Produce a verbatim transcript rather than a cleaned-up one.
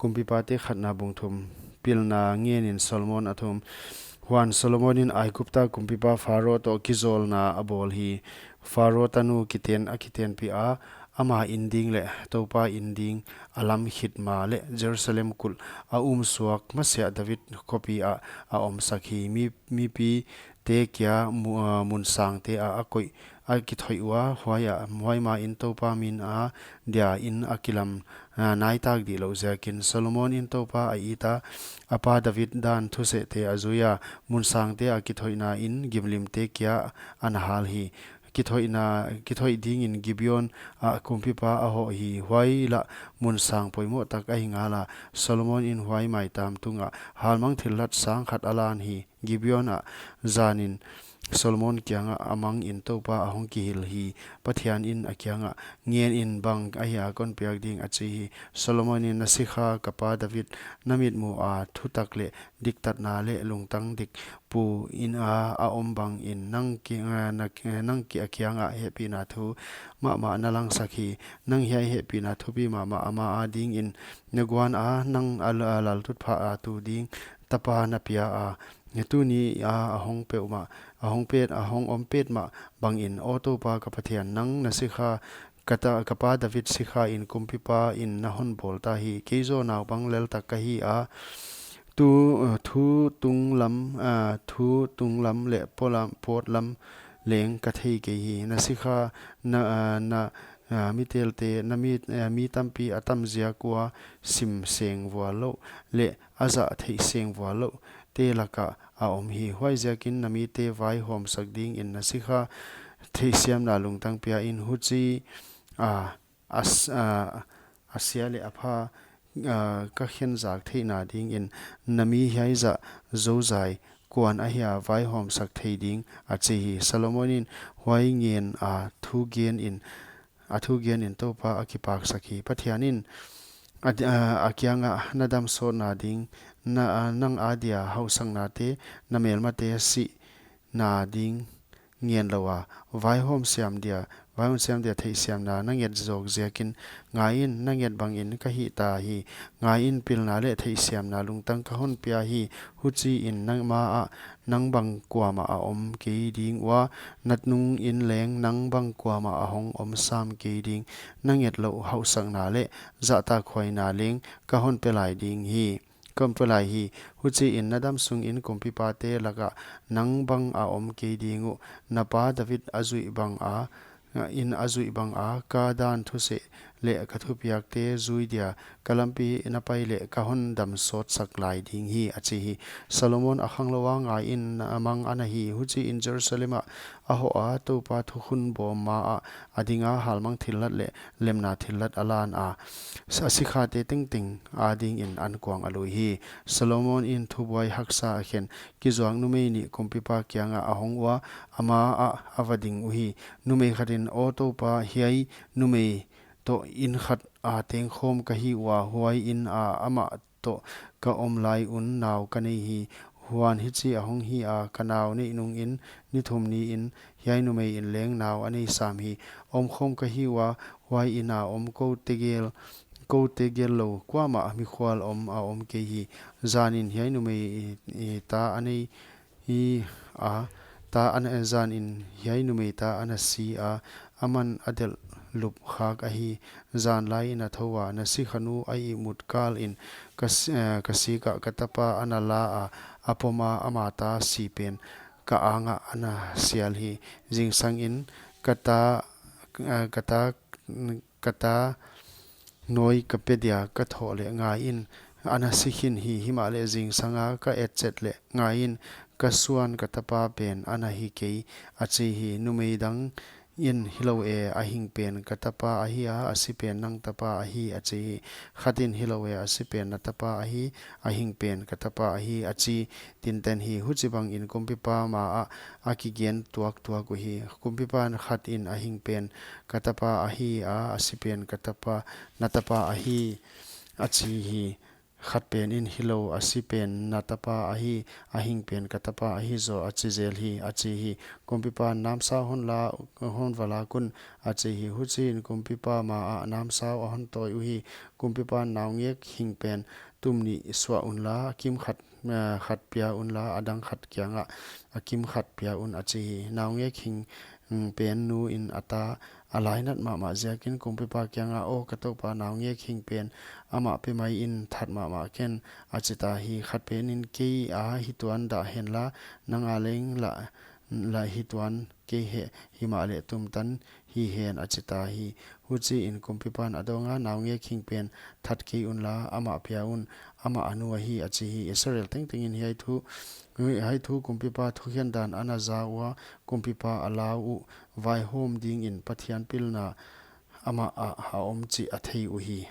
Kumpipate khatna bung thum. Pilna ngenin Solomon a thum. Huan Solomon in Aigupta kumpipa Pharaoh toh kizawlna a bawl hi. Pharaoh tanu kiten a kitenpih a, ama in ding leh Toupa in ding a lam khit ma leh Jerusalem kulh a um suak masiah David khopi ah a omsak hi. Mi, mipite kia mu-, ah, mun sangte ah a koih a kithoih ua, huai ah, huai ma in Toupa min a dia in a kilam, ah, naitak dih louh ziakin Solomon in Toupa a it a, a pa David dan thusehte a zui a, mun sangte a kithoihna in gimlimte kia ana hal hi. Kithoihna, kithoih dingin Gibeon ah kumpipa a hoh hi. Huai lah mun sang poimoh tak ahi ngal a, Solomon in huai maitam tungah halmang thillat sang khat a lan hi. Gibeon ah zanin Solomon kiangah a mang in Toupa a hong kihil hi. Pathian in a kiangah, ngen in, bang ahia kon piak ding, a chi hi. Solomon in, na sikha ka pa David na mitmuh a thutak leh diktatna leh lungtang dik pu in a, a om bang in nang ki, eh, na, eh, nang ki a kiangah hehpihna thu mahmah na langsak hi. Nang hiai hehpihna thupi mahmah ama a dingin na guan a, nang a, a laltutphah a tu ding tapa na pia a, tuni a, a hong peuhmah, a hong pet, a hong om petmah bangin, aw Toupa ka Pathian, nang na sikha, ka ta, ka pa David sikha in kumpipa in na hon bawl ta hi. Kei zaw naupang lel tak ka hi a, tu, thu tung lam, ah, thu tung lam leh polam, pawt lam leng ka thei kei hi. Na sikha, na, ah, na, ah, mitelte, na mi, ah, mi tampi a tam ziak ua sim seng vual louh leh a zah theih seng vual louh te lakah a om hi. Huaiziakin na mite vaihawmsak dingin na sikha theihsiamna lungtang pia in, huchi a, a s-, a, a sia leh a pha, a, ka khenzak theihna dingin na mi hiai zah zozai kuan ahia vaihawmsak thei ding, a chi hi. Solomon in huai ngen a thu gen in, a thu gen in Toupa a kipaksak hi. Pathian in a di-, a, a kiangah na dam sawtna ding, na, a, nang a dia hauhsaknate, na melmate sihna ding ngen lou a, vaihawm siam dia, vaihawm siam dia theihsiamna na nget zawk ziakin, ngai in, na nget bangin ka hih ta hi. Ngai in, pilna leh theihsiamna lungtang ka hon pia hi. Huchiin nangma ah nang bang kuamah a om kei ding ua, na nungin leng nang bang kuamah a hong om sam kei ding. Na nget louh hauhsakna leh zahtakhuaina leng ka hon pe lai ding hi, ka hon pe lai hi. Huchiin na dam sungin kumpipate lakah nang bang a om kei ding uh. Na pa David a zuih bang a, in a zuih bang a, ka dan thuseh leh ka thupiakte zui dia ka lampi na pai leh ka hon dam sawtsak lai ding hi, a chi hi. Solomon a khanglou a, ngai in, a mang ana hi. Huchiin Jerusalem ah a hoh a, Toupa thukhun bawm ma ah a ding a, halmang thillat leh lemna thillat a lan a, a sikhate tengteng a dingin ankuang a lui hi. Solomon in thubuai haksa a khen, kizuak numei nih kumpipa kiangah a hong ua, ama ah a va ding uhi. Numei khatin, aw Toupa, hiai numei toh in khat a tengkhawm ka hi ua, huai in a amah toh ka om lai un nau ka nei hi. Huan hichi a hong hi a, ka nau neih nungin ni thum niin hiai numei in leng nau a nei sam hi. Omkhawm ka hi ua, huai in a om kou tegel, kou tegel lou kuamah mikhual om a om kei hi. Zanin hiai numei i, i ta a nei hi a, ta ana, zanin hiai numei ta ana si a, aman a delh lup khak ahi. Zan lai in a thou a, na sikhanu a ihmut kal in ka s-, eh, ka sikah ka tapa ana la a, a pom a, ama ta si pen ka angah ana sial hi. Zingsangin ka ta, eh, ka ta, ka ta nawi ka pe dia ka thoh leh, ngai in, ana si khin hi. Himahleh zingsanga ka etchet leh, ngai in, ka suan ka tapa pen ana hi kei, a chi hi. Numei dang in, hilou e, a hing pen ka tapa ahi a, a si pen nang tapa ahi, a chi hi. Khat in, hilou e, a si pen na tapa ahi, a hing pen ka tapa ahi, a chi tinten hi. Huchibangin kumpipa ma ah a kigen tuaktuak uhi. Kumpipa khat in, a hing pen ka tapa ahi a, a si pen ka tapa, na tapa ahi, a chi hi. khat pen in, Hilou, a si pen na tapa ahi, a hing pen ka tapa ahi zaw, a chi zel hi, a chi hi. Kumpipan, Namsau hon la, hon va lak un, a chi hi. Huchiin kumpipa ma ah namsau a hon tawi uhi. Kumpipan, Naungek hing pen tum nih suah unla, a kim khat, eh, khat pia unla, a dang khat kiangah a kim khat pia un, a chi hi. Naungek hing, mm, pen nu in a ta a lainat mahmah ziakin kumpipa kiangah, Aw ka toupa, naungek hing pen amah pe mai in, that mahmah ken, a chi ta hi. Khat pen in, Kei a hi tuan dah henla, nang a leng la, la hi tuan kei hen, himahleh tumtan hi hen, a chi ta hi. Huchiin kumpipan a dawnga, Naungek hing pen that kei unla, amah pia un, amah a nu ahi, a chi hi. Israel tengtengin hiai thu, hiai thu kumpipa thukhen dan ana za ua, kumpipa a lau uh, vaihawm dingin Pathian pilna amah ah a om chih a thei uhi.